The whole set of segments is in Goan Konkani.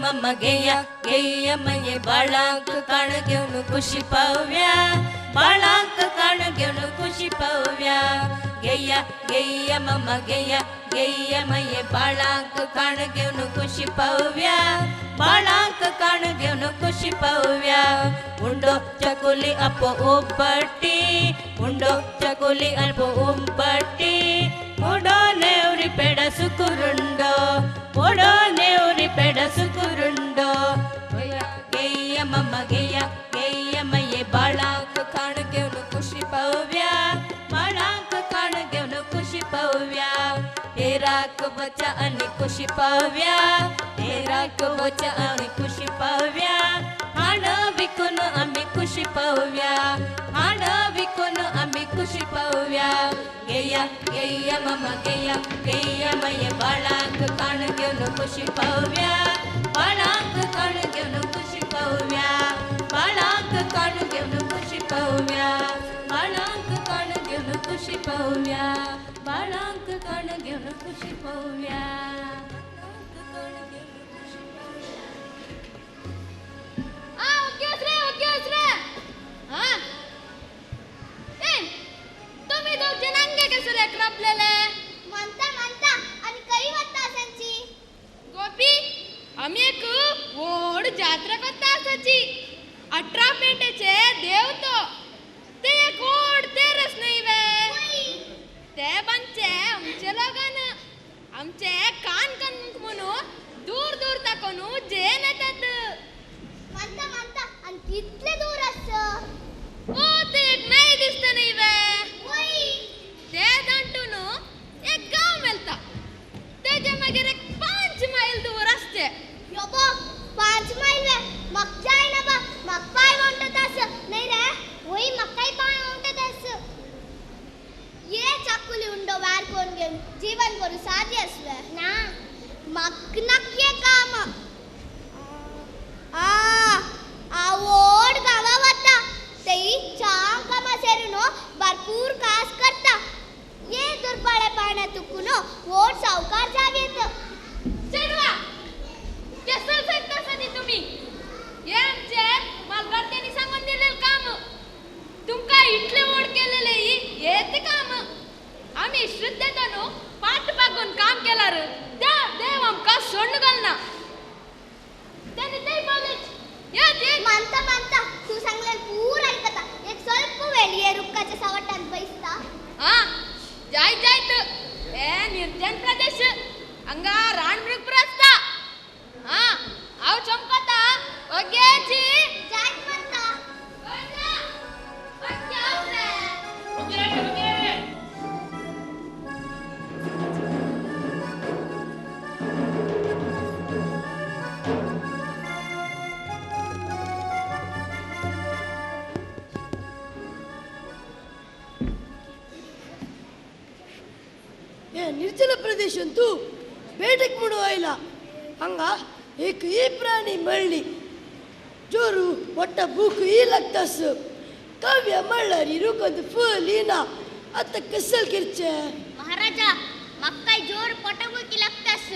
मम्मा गेया गेया मये बाळांक काण घेवन खुशी पाव्या, बाळांक काण घेवन खुशी पाव्या. गेया गेया मम्मा गेया गेया मये बाळांक काण घेवन खुशी पाव्या, बाळांक काण घेवन खुशी पाव्या. उंडो चकुली अपो उब्बट्टी, उंडो चकुली अपो उब्बट्टी, उडो नेवरी पेड सुकुरुंडो, उडो नेवरी पेड सुकुरुंडो. गेय मम्मा गेया गेय मये बाळांक काण घेवन खुशी पाव्या, बाळांक काण घेवन खुशी पाव्या. तेराक वचा आनी खुशी पाव्या, तेराक वचा आनी खुशी पाव्या. हाण विकून आमी खुशी पाव्या, हाण विकून आमी खुशी पाव्या. गेया गेया मम्मा गेया गेया मये बाळांक काण घेवन खुशी पाव्या, बाळांक काण घेवन खुशी पाव्या, बाळांक काण घेवन खुशी पाव्या, बाळांक काण घेवन खुशी पाव्या, बाळांक काण घेवन खुशी पाव्या. तुम्ही दोग जण अंगे कसले क्रपलेले? म्हणता म्हणता आणि काही वाटता असांची. गोपी, आम्ही एक व्हड जात्रा करता आसाची. 18 पेंटेचे देव तो ते एक व्हड तेरस न्हय वे, ते बांदचे आमचे लोकान आमचे कान कान म्हणून दूर दूर ताकोन जेन येतात. म्हणता म्हणता आणि कितले दूर आस? ओ ते एक नाही दिसता न्हय वे, ते दांटून एक गांव मेळटा, तेजे मागीर एक 5 मैल दूर आसचे. योबो 5 मैल वे, म्हाका जायना बा, म्हाका पांय वंटत आस न्हय रे? वय म्हाकाय पांय वंटत आस. ये चाकुली उंडो वार कोण घेवन जीवन करू साध्य आसवे ना, म्हाका नाक काम. आ आवड गांवा वता तेई चांग कामा सेरून भरपूर कास करता. ये दुर्बळे पाण्या तुकून व्हड सावकार जावेत. चेडवा केसल सांगता ती तुम्ही, हे आमचे मालगाडत्यांनी सांगून दिलेले काम तुमकां इतले व्हड केलेले हेच काम. आमी श्रद्धेतान पाट बागून काम केल्यार त्या देव आमकां सोडून घालना. तेन्ना ते पावलेच. मानता मानता तू सांगलें पूर ऐकता. एक स्वल्प वेळ ये रुखाच्या सावटान बैसता. हा जायत जायत हे निर्जन प्रदेश, हांगा रानमृग आसता. हा हांव चमकता ओगेची जायत म्हणता. निर्जल प्रदेश ಅಂತೂ ಬೇಟೆಗೆ ಮುಡುವಾಯಿಲ್ಲ. ಹಂಗ ಏಕ ಈ ಪ್ರಾಣಿ ಮಳ್ಳಿ ಜೋರು ಒಟ್ಟ ಬೂಕು ಈ ಲಗ್ತಸ್ ಕಾವ್ಯ ಮಳ್ಳರಿ ರೂಕೊಂದು ಫುಲೀನ ಅತ್ತ ಕಸಲ್ ಕಿರ್ಚೆ. ಮಹಾರಾಜ ಮಕ್ಕೈ ಜೋರು ಪೊಟ್ಟ ಬೂಕಿ ಲಗ್ತಸ್.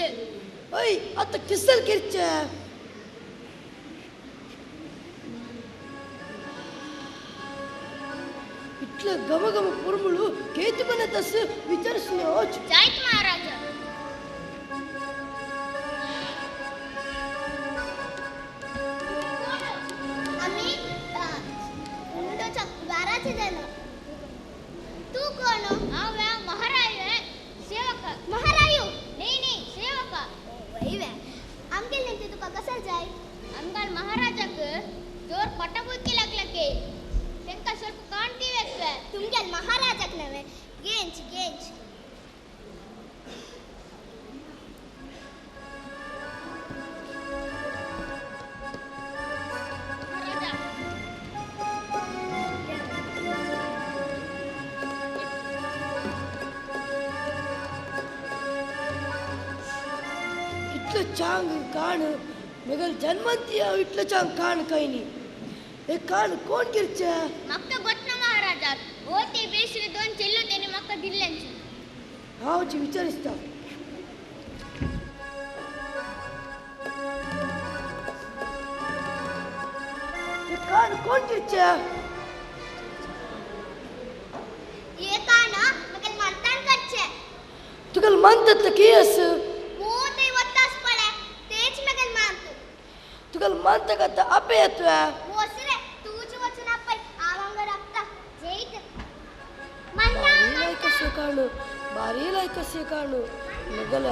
ಓಯ್ ಅತ್ತ ಕಿಸಲ್ ಕಿರ್ಚೆ. ಇಟ್ಲ ಗಮ ಗಮ ಪುರುಮುಳು ಕೇತು ಬನ ತಸ್ ವಿಚಾರಿಸ್ನೆ ಓಚ್. ಜಾಯ್ತು ಮಹಾರಾಜ. आम्ही उंडो वाराचे जण. तू कोण? हांव महाराय सेवक. महारायू? नाही नाही सेवक. वय वे आमगेल नेमके तुका कसं जाय? आमकां महाराजाक जोर पटबुकी लागला के तेंका ಸ್ವಲ್ಪ ಕಾಣ್ತೀವಿ. तुमगेल महाराजाक नव्हे गेंच गेंच. इतलं चांग काण मगल जन्मंती इतलं चांग काण काही नाही. हे काण कोण किरचे? मक्का गोतना महाराजा ओती बेसले दोन चेल्लो त्याने मक्का दिल्ल्यांची. हांव विचारिस्ता. कान कोण किरचे? ये कान मगल मंतान करचे. तुगल मंतत की अस? मोते वत्तास पड़े तेज मगल मांत. तुगल मंत कत अपे येतवे? मोसरे तूच वचन अपे आवांग रक्ता जैत. मंता मंता ಭಾರಿ ಲೈಕಸ್ಯ ಕಾಣು ಮಗಲ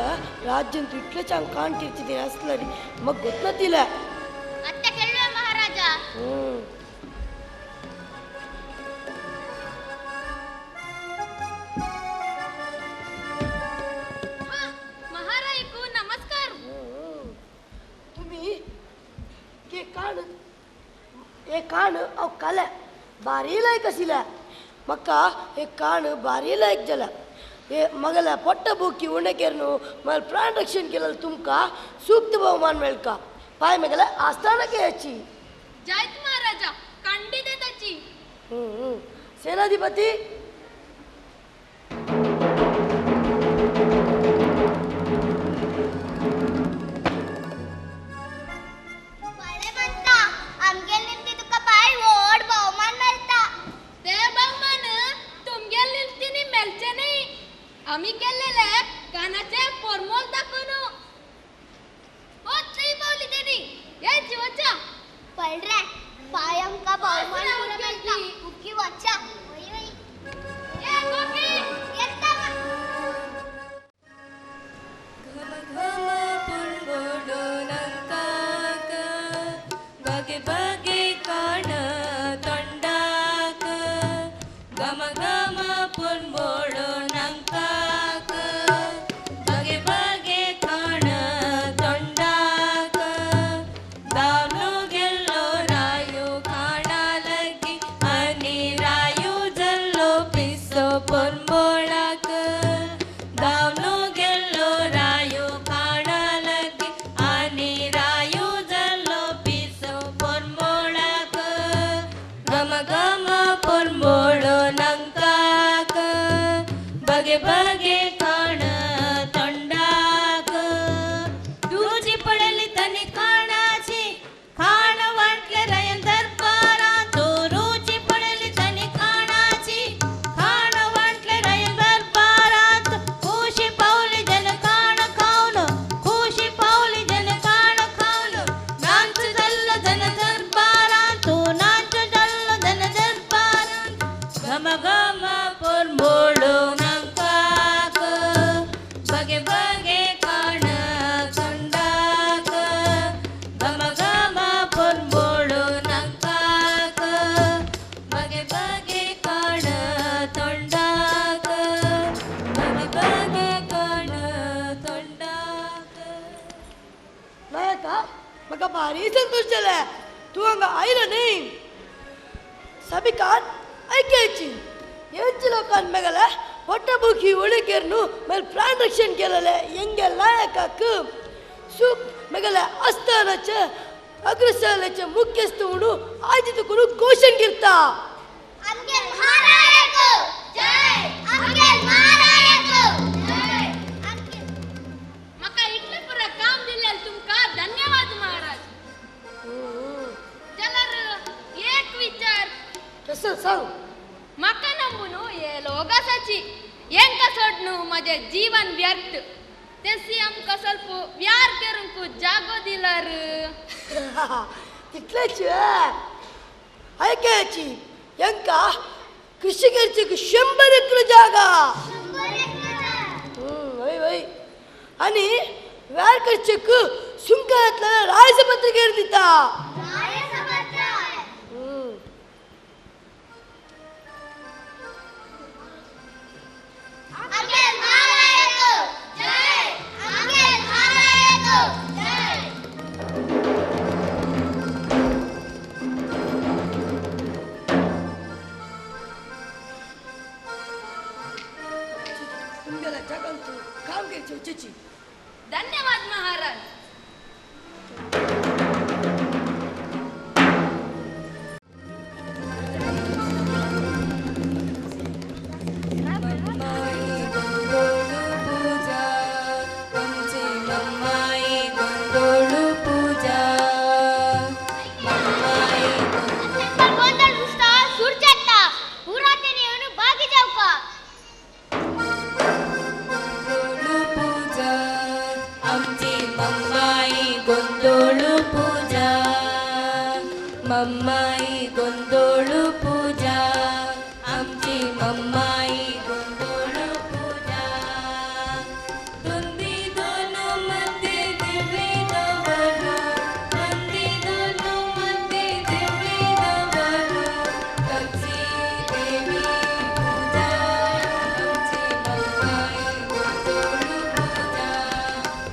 ರಾಜ್ಯಂತ ಇಟ್ಲೆ ಚಾಂಗ್ ಕಾಣ್ತಿರ್ತಿದ್ದೀನಿ ಅಸ್ಲರಿ ಮಗ ಗೊತ್ತತಿಲ್ಲ. ಅತ್ತೆ ಕೇಳುವ ಮಹಾರಾಜ. ಮಹಾರಾಯಕ್ಕೂ ನಮಸ್ಕಾರ. ತುಮಿ ಕೆ ಕಾಣು ಏ ಕಾಣು ಅವು ಕಲೆ ಭಾರಿ ಲೈಕಸಿಲ್ಲ ಮಕ್ಕ ಏ ಕಾಣು ಭಾರಿ ಲೈಕ್ ಜಲ ए मगल పొట్ట బూకి ಉಣಕೆರ್ನು ಮಲ್ ಪ್ರಾಣ ರಕ್ಷಣೆ ಕೆಲಲ್ ತುಮಕ ಸೂಕ್ತ ಬಹುಮಾನ ಮೇಳ್ಕ ಪಾಯ್ ಮಗಲ ಆಸ್ಥಾನಕ್ಕೆ ಹೆಚ್ಚಿ. ಜೈತ್ ಮಹಾರಾಜ ಖಂಡಿತ ತಚ್ಚಿ. ಸೇನಾಧಿಪತಿ आम्ही केलेले कानाचे फॉर्मोल दाखवून ओ थंय पावली तेणी ये जिवाच्या पळरे पाय आमकां बहुमान पुरो मेळटा उकी वचा वय वय ये गोपी येता. घम घम पुरबोडो नंकाक बगे बगे काण तोंडाक घम घम पुरबोडो नंकाक बगे बगे काण तोंडाक दावलो गेल्लो रायो खाणा लगी आनी रायो जल्लो पिसो पुरबोळाक दावलो गेल्लो रायो खाणा लगी आनी रायो जल्लो पिसो पुरबोळाक घम घम पुरबोळो नंकाक बगे बगे खाण तोंडाक तुजी पडली तनी खाणाची खाण वाटले रयन दरबारात रुची पडली तनी खाणाची खाण वाटले रयन दरबारात खुशी पावली जन खाण खावन खुशी पावली जन खाण खावन नाच जल्लो जन दरबारात नाच जल्लो जन दरबारात घम घम पुरबोळो नंकाक बगे बगे खाण तोंडाक घम घम पुरबोळो नंकाक बगे बगे खाण तोंडाक बगे बगे खाण तोंडाक. नायक मका भारी संतोष जाले तूं हांगा आयलो न्ही. सबिकान ऐकायची एंच लोकान मेगले పొట్ట బూకి ఉణికెర్ను మరి ప్రాణ రక్షణ केलेले ಎಂಗೆ ಲಾಯಕಾಕ್ ಸೂಕ್ ಮೆಗಲ ಆಸ್ಥಾನಚ ಅಗ್ರಸಾಲಚ ಮುಖ್ಯಸ್ಥ ಉಣು ಆಜಿತುಕುನು ಘೋಷಣೆ ಗಿರ್ತಾ. आमगे महारायक जय आमगे महारायक जय आमगे म्हाका इतलें पुरो काम दिल्ल्यान तुमकां धन्यवाद महाराज. जाल्यार एक विचार कसं सांग. म्हाका नंबून हे लोक आसाची हेंकां सोडनु म्हजें जीवन व्यर्थ तेसी आमकां ಸ್ವಲ್ಪ व्यार करूंक जागो दिल्यार. तितलेच ऐकायची यांका कृषी करची 100 एकर जागा. 100 एकर. वय वय आणि व्यार करचेक सुंकारातल्या राजपत्र केर दिता. राजपत्र. आमगे महारायक जय आमगे महारायक जय. तुमगेल्या जागांतू काम करचे वचेची. धन्यवाद महाराज. गोंदोळू पूजा मम्माई गोंदोळू पूजा आमची मम्माई गोंदोळू पूजा दोंदी दोन मध्ये दिवली दवरू दोंदी दोन मध्ये दिवली दवरू आमची देवी पूजा आमची मम्माई गोंदोळू पूजा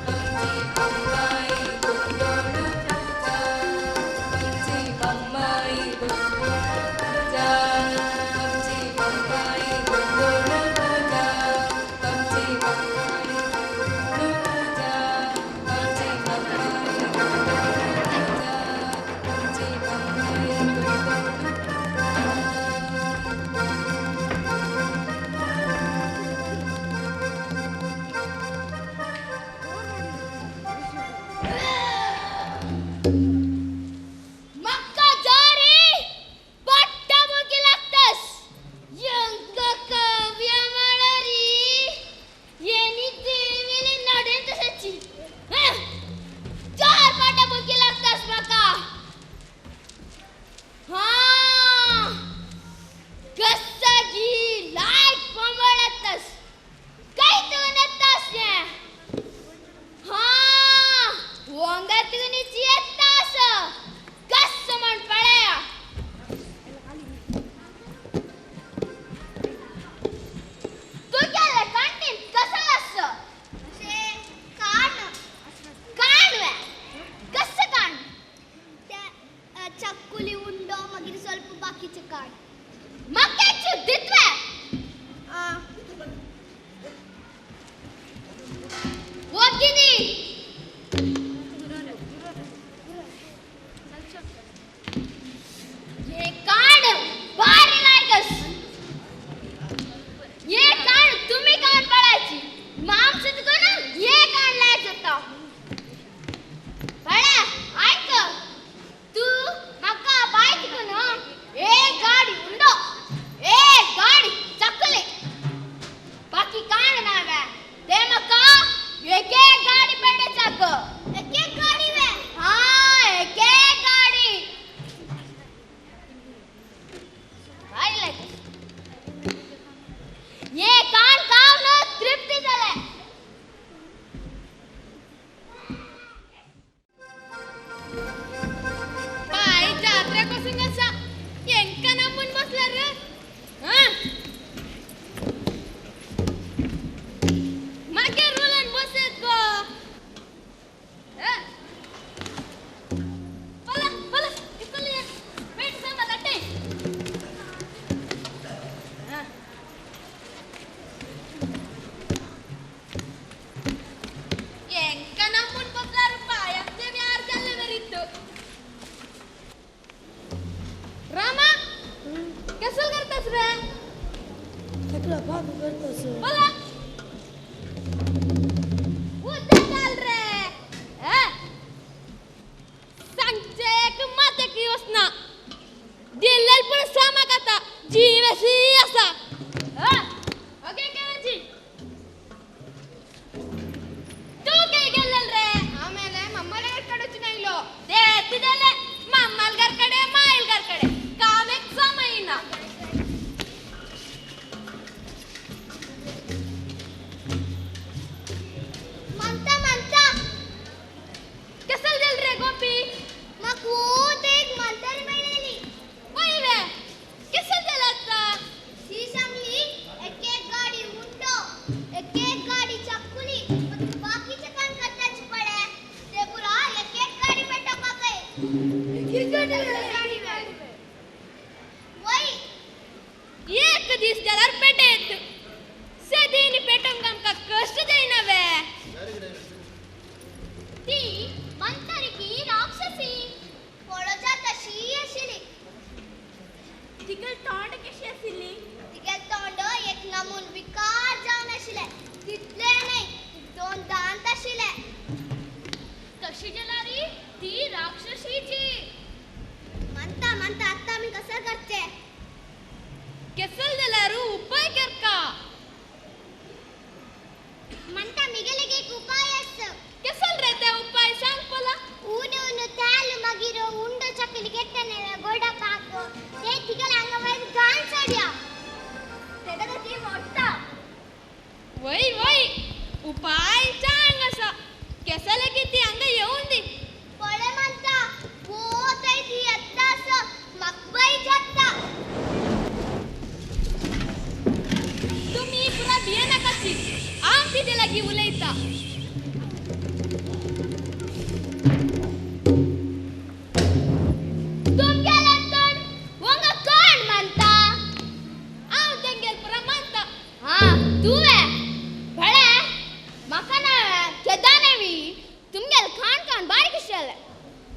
आमची मम्माई गोंदोळू पूजा आमची मम्माई गोंदोळू पूजा आमची मम्माई गोंदोळू पूजा आमची मम्माई गोंदोळू पूजा आमची मम्माई गोंदोळू पूजा आमची मम्माई गोंदोळू पूजा. मक्का जारी पट्टा बुकी लागतस यंक काव्य मळरी येनी देवीली नडेन तसाची चार पाट्या बुकी लागतस मका हा कसा गी लाईट पंबळतस काही तू नतास हा వంగతుని చేత్తాస కస్సమన్ పడయా तुझ्याला कंटेंट कसं असं असे कान काणवे कसं काण त्या चक्कुली उंडो मागीर ಸ್ವಲ್ಪ बाकीचे काण मक्याची दित्वे ओगिनी ये कान भारी लायकस ये कान तुम्ही कान पडायची मामसं तुका ना ये कान लायचं होता पळा ऐक तू मका बाय तिकून ए गाडी उंडो ए गाडी चकली बाकी कान नावे ते मका एक एक गाडी पेटे चाक एक एक गाडी वे हा एक एक गाडी भारी लायकस ये कान काव न तृप्ती झाले बाय जात्रा कसून असा हेंका नमून बसला रे हा मागीर रुलान बसत गो हा. पला पला इकडे ये. वेट सांगा ताटे हा. हेंका नमून बसला रे पायांचे व्यार जाल्ले वरीत रामा कसल करतास रे सगळं भाग करतस बोला उद्या चाल रे हा? सांगचे एक माते की वसना दिलेल पण सामाक आता जीवेसी असा हा? ओके केवाची तू काय गेलेल रे ಆಮೇಲೆ ಮಮ್ಮಲಗರ್ ಕಡೆ ಚಿನಾಯಿಲೋ ದೇತಿದೆಲೆ ಮಮ್ಮಲ್ಗರ್ ಕಡೆ ಮಾಯಿಲ್ಗರ್ ಕಡೆ ಕಾಮೆಕ್ ಸಮಯಿನ ಮಂತ ಮಂತ कसल दिल रे गोपी मग वो एक मंतर मिळाली वय कसल दिल आता ती सांगली एक एक गाडी उंडो एक एक गाडी चकुली मग बाकीचे काम करताच पडे ते पुरा एक एक गाडी पेटा पाके वय एक दीस जाल्यार पेटेत सदीन पेटोवंक आमकां कश्ट जायना वे ती मंतरकी राक्षसी पळोवच्या तशी आशिल्ली तिगल तोंड कशी आशिल्ली तिगे तोंड एक नमून विकार जावन आशिल्लें तितलें न्हय दोन दांत आशिल्ले तशी जाल्यार ती राक्षसीची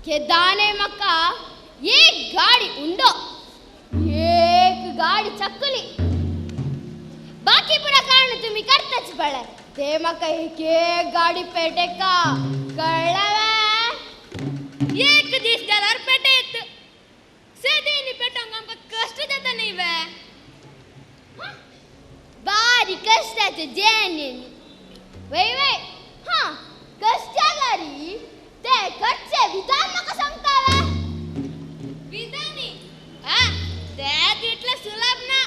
केदाने मका एक गाडी उंडो, एक गाडी चक्कुली, बाकी पुरा कारण तुम्ही करताच पळे. ते मका एक एक गाडी पेटे का कळलं? एक दीस जाल्यार पेटे येत सेदेनी पेटोंक आमकां कश्ट जाता न्ही वे. बारी कष्टाचे जेणे वय वय. हा कष्ट जाल्यारी ते घरचे विधान म्हाका सांगता वे. विधानी हा ते तितले सुलभ ना.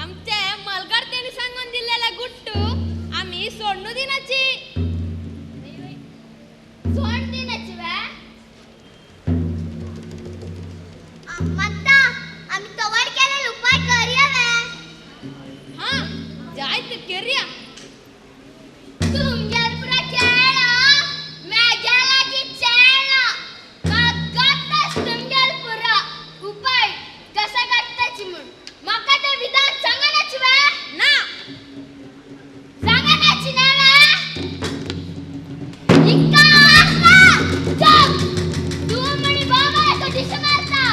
आमचे मलगार तेणी सांगून दिलेले गुट्टू आमी सोडणू दिनाची. सोड दिनाची वे. म्हणता आमी तवर केलेले उपाय करया वे. हा जायत केरया. तुमगेर पुरा खेळा म्हाज्या लागीं चेळा म्हाका तुमगेर पुरा उपाय कसा काडटाची म्हूण म्हाका ते विधान सांगनाची वे. ना सांगनाची ना वे. इक्का आसा चल तूं म्हणी बाबाचो दिश मारता.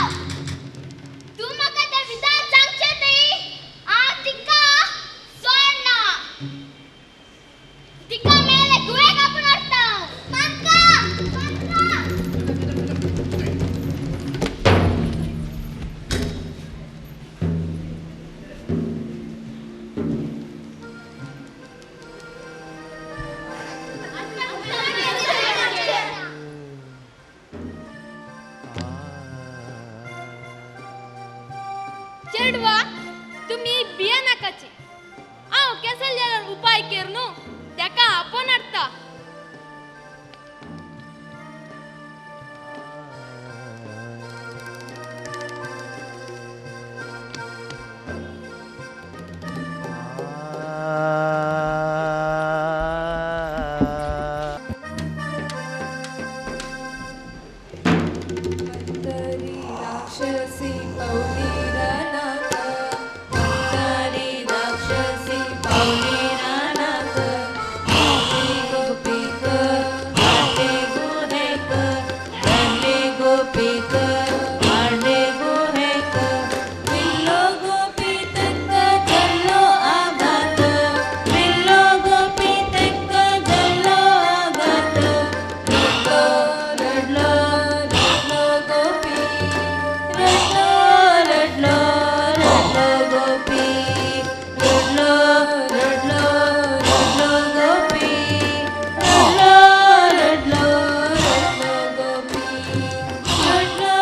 तूं म्हाका ते विधान सांगचें न्ही. हांव तिका सोडना. तिका मेले गुवे कापून हाडटा. मारका मारका. चेडवा तुम्ही बिया नाकाची. हांव केसल जाल्यार उपाय केर न्हू तेका आपोवन हाडटा. मंतरी राक्षसी पौली रानात, मंतरी राक्षसी पौली रानात, गोपी गोपीक मारले गुहेक, धरले गोपीक मारले गुहेक, विल्लो गोपी तेंक जल्लो आघात, विल्लो गोपी तेंक जल्लो आघात, रडलो रडलो रडलो गोपी, रडलो रडलो रडलो गोपी, रडलो रडलो रडलो गोपी, रडलो रडलो रडलो गोपी, रडलो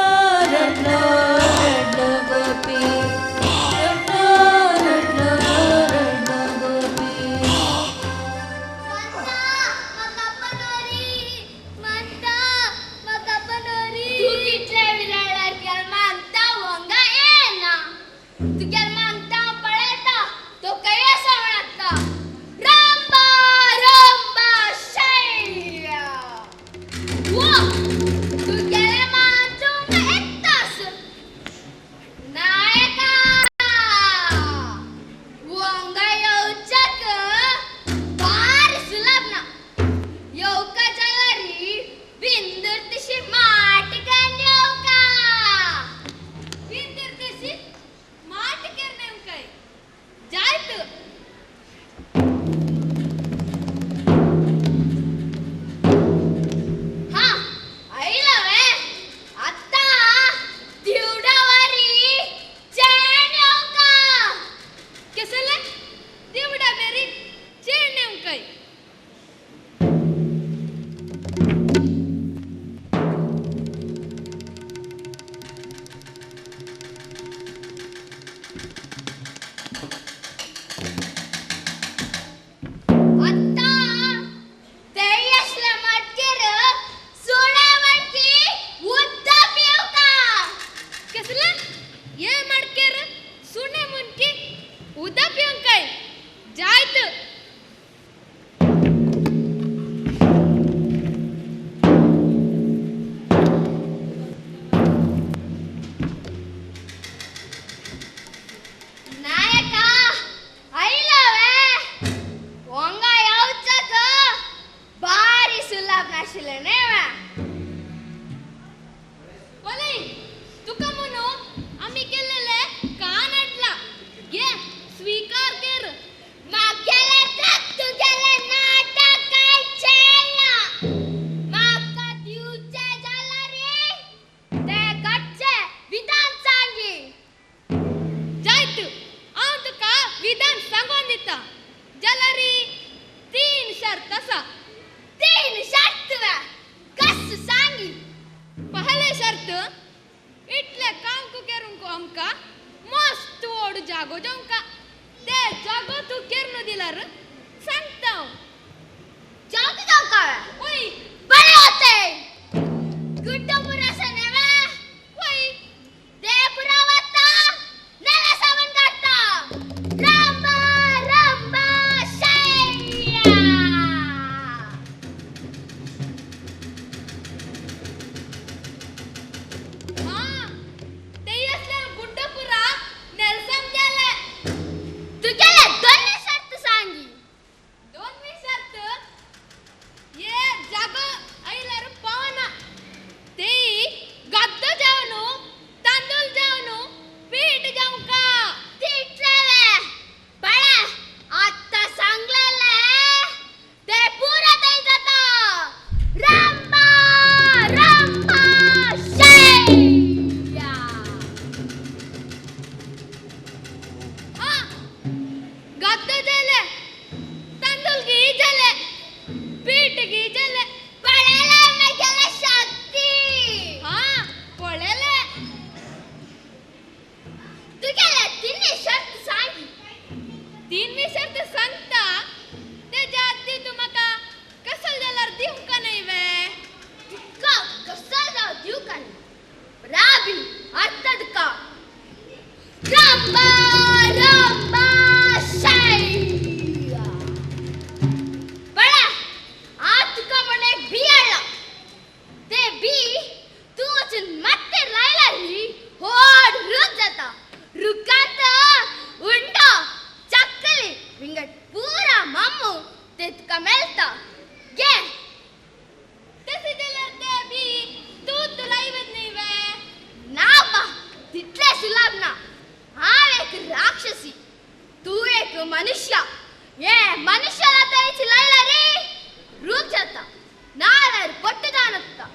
पहले शर्त इतले काम करूंक आमकां मस्त व्हड जागो जावंका ते जागो तूं केरनु दिल्यार सांगता हांव. जागो जावंका वय बरें होते गुड्डो पुरा सनेवे वय ते पुरा वता नेला सामान काडटा रांबा रांबा शैया. हां ते असल्यार गुड्डो पुरा नेलसम गेले. तुगेले दोन शर्त सांगी. दोन शर्त ये जागो आयल्यार पावना ते गद्दो जावन तांदूळ जावन पीठ जावंका. तितलेवे बळे आत्ता सांगलेले ते पुरा थंय जाता. रांबा रांबा शैया. हां गद्दो जाले तांदूळ घी जाले पीठ घी जाले. पळयले म्हगेले शक्ती. हां पळयले. तुगेले तिन्ही शर्त सांगी. तीन शर्त सांगता तेज्या आदी तूं म्हाका कसल जाल्यार दिवंक न्हय वे. तुका कसो जावं दिवंक न्ही राबी आत्तां तुका. रांबा रांबा शैया. पळय आज तुका म्हण एक बी हाडला ते बी तूं वचून मातयेर लायल्यार ही व्हड रूख जाता. रुखांत उंडो चकली विंगड पुरा मामू ते तुका मेळटा. घे. तशें जाल्यार ते बी तूं लायवत न्हय वे. ना बा तितले सुलाभ ना. हांव एक राक्षसी तूं एक मनुष्य. हे मनुष्याला तरीच लायला रे रूख जाता नाल्यार पट्ट जावन वता.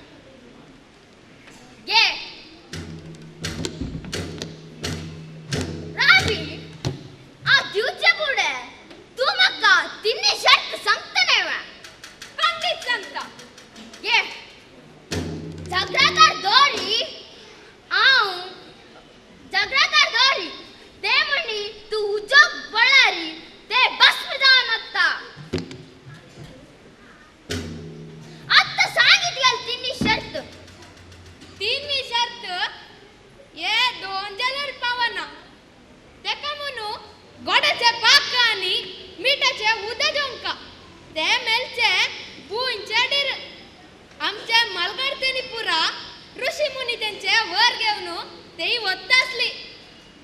घे. राबी हांव दिवचे फुडें तूं म्हाका तिन्ही शर्त सांगता न्हय वे. खंडीत सांगता. घे. झगडाकार दोरी हांव झगडाकार दोरी ते म्हणी तूं उजोक पळ्ळारी ते भस्म जावन वता. आत्तां सांगी तुगेली तिन्ही शर्त. तीन शर्त हे दोन जाल्यार पावना तेका म्हणून गोडाचे पाक आनी मिठाचे उदक जेवंका ते मेलचे भुंयचे डीर आमचे मालगडतेनी पुरा ऋषी मुनी तेंचे वर घेवन तेय वता आसली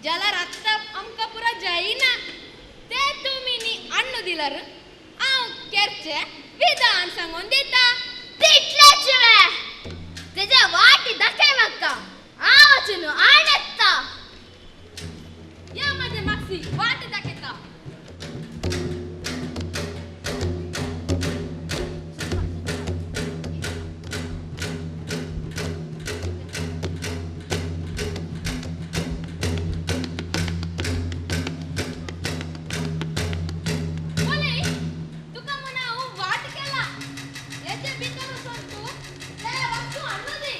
जाल्यार आत्तां आमकां पुरा जायना ते तुमी न्ही हाडून दिल्यार हांव केरचें विधान सांगून दिता. तितलेच वे तेजे वाटी दाखय म्हाका हांव वचून हाड येता. या म्हजे मागसी वाट दाखयता. बोले तुका म्हण हांव वाट केला हेजे भितर वचून तूं ते वस्तू हाडून दी.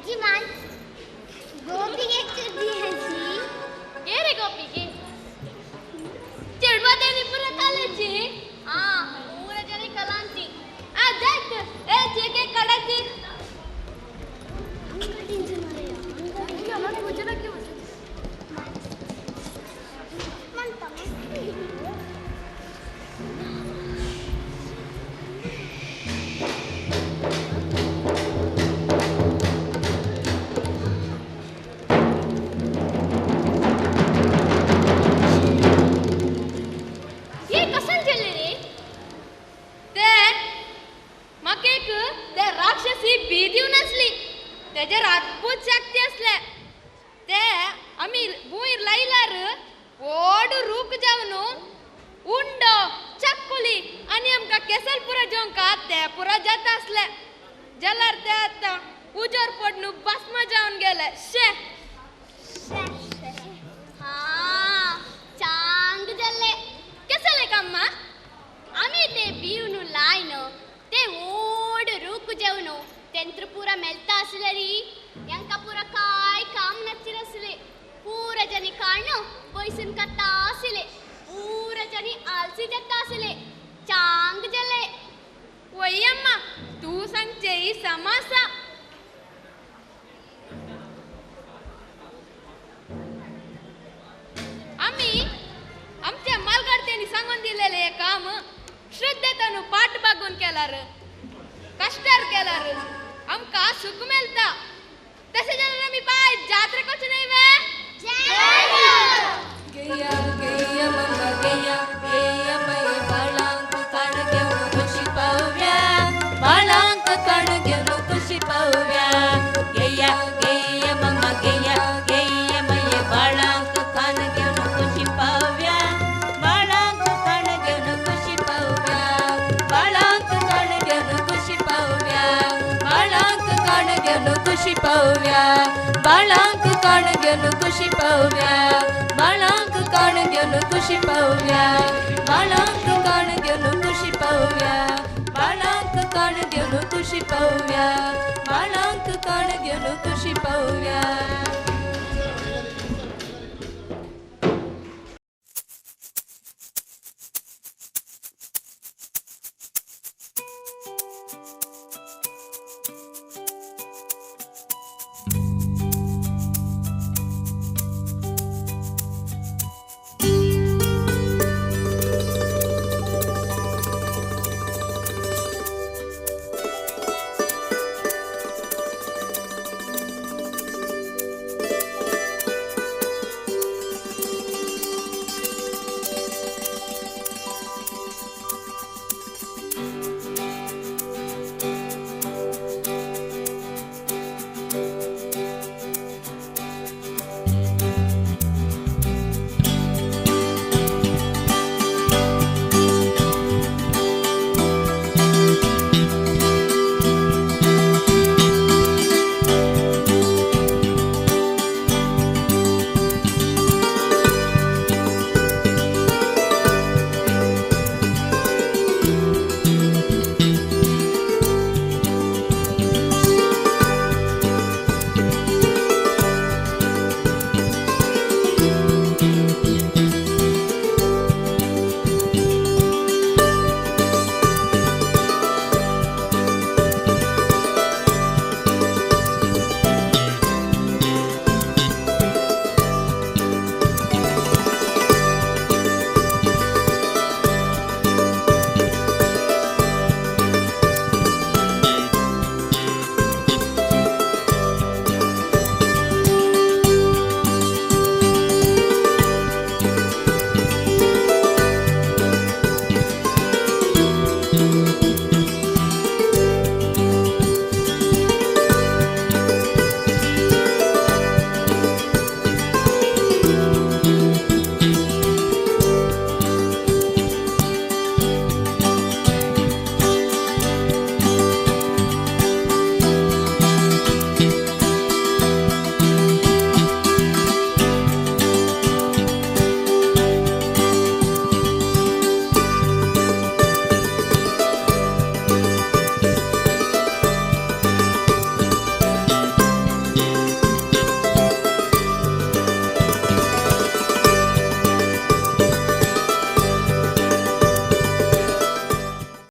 आजी मान गोपी चिड्डी ये रे गोपी की चिड़वा देनी पूरा कालेजी। हाँ पूरा जने कलांती। आ जात ए चेके कड़ाची। बाळांक काण घेवन खुशी पावया, बाळांक काण घेवन खुशी पावया, बाळांक काण घेवन खुशी पावया, बाळांक काण घेवन खुशी पावया।